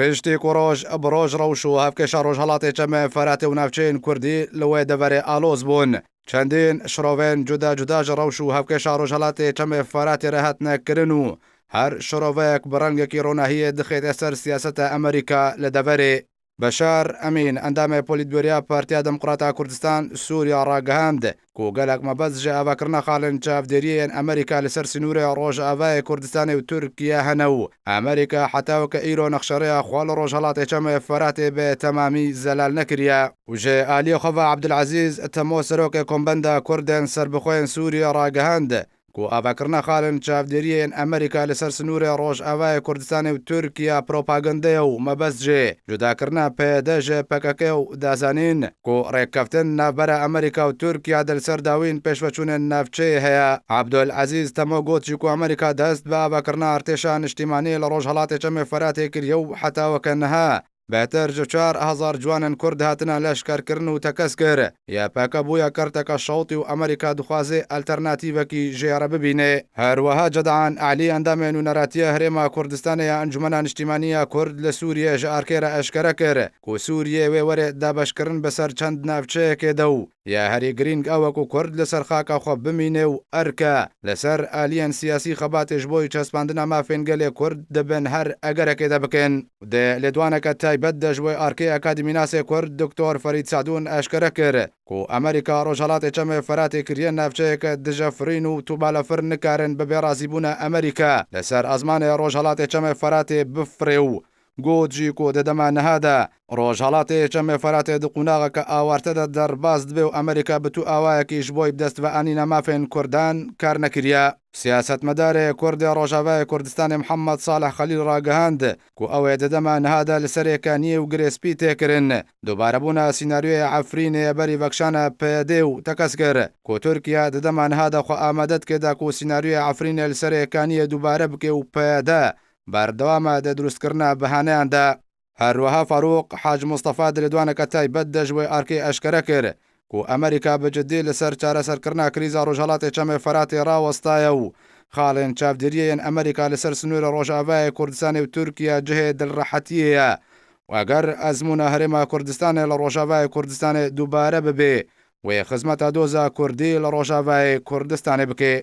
Piştî ku roj bi roj rewş û hevkêşa rojhelatê çemê Feratê û navçeyên kurdî li wê deverê aloz bûn. Çendîn şirovên cuda cuda ji rewş û hevkêşa rojhelatê çemê Feratê re hatine kirin û her şiroveyek bi rengekî ronahiyê dixête ser siyaseta Amerîka li deverê. Beşar Emîn, endamê Polîtbûriya Partiya Demokrat a Kurdistan, Sûriya ragihand ku gelek mebest ji avakirina xalên çavdêriyê yên Amerîka li ser sînorê Rojavayê Kurdistanê û Tirkiye hene û Amerîka heta weke îro nexşerêya xwe li rojhelatê çemê Feratê bi temamî zelal nekiriye. Û ji aliyê xwe ve Ebdulezîz Temo Serokê Kombenda Kurdên Serbixwe yên Sûriye ragihand Ku avakirina xalên çavdêriyê yên Amerîka li ser sinûrê Rojavayê Kurdistanê û Tirkiye propagande ye û mebest jê cudakirina PYD ji pkk û da zanîn ku rêkkeftin navbera Amerîka û Tirkiye de li ser dawîn pêşveçûnên navçeyê heye. Ebdulezîz Temo got jî ku Amerîka dest bi avakirina artêşa niştîmanî li rojhelatê Çemê Feratê kiriye û heta weke niha Bêhtir ji 4000 ciwanên Kurd hatine leşkerkirin û tekez kir, YPK bûye kerteke şewtî û Amerîka dixwaze alternatîvekî jê re bibîne. Her wiha Cedan Elî endamê Nûneratiya Herêma Kurdistanê ya Encûmena Niştîmanî ya Kurd li Sûriyê ji Arkê re eşkere kir ku Sûriye wê were dabeşkirin bi ser çend navçeyekê de û Ya herî girîng ew e ku Kurd li ser xaka xwe bimîne û erk e li ser aliyên siyasî xebatê ji bo çespandina mafên gelê Kurd di bin her egerekê de bikin. Di lêdwaneke taybet de ji wê arkê akademînasê Kurd Doktor Ferîd Sedûn eşkere kir ku Amerîka rojhelatê çemê Feratê kiriye navçeyeke dije firîn û tu balafir nikarin bi bêrazîbûna Amerîka li ser ezmanê rojhelatê çemê Feratê bifirê û Got jî ku di dema niha de Rojhelatê Çemê Feratê di qonaxeke awarte de derbas dibe û Amerîka bi tu awayekî ji bo bidestveanîna mafên Kurdan kar nekiriye. Siyasetmedarê Kurd ê Rojavayê Kurdistanê Mihemed Salih Xelîl ragihand ku ew ê di dema niha de li serê Kaniyê û Girê Spî tê kirin dubarebûna sînaryoyê Efrînê ye berî vekişana PYD'ê û tekez kir ku Tirkiye di dema niha de xwe amade dike da ku sînaryoyê Efrînê li serê Kaniyê dubare bike û PYD Berdewam e di dirustkirina bihaneyan de. Her wiha Farûq Hac Mustafa di lêdwaneke taybet de ji wê arkê eşkere kir ku Amerîka bi cidî li ser çareserkirina krîza Rojhelatê Çemê Feratê rawestaye û xalên çavdêriyê yên Amerîka li ser sinûrê Rojavayê Kurdistanê û Tirkiye cihê dilrehetiyê ye û eger ezmûna Herêma Kurdistanê li Rojavayê Kurdistanê dubare bibe wê xizmeta doza Kurdî li Rojavayê Kurdistanê bike.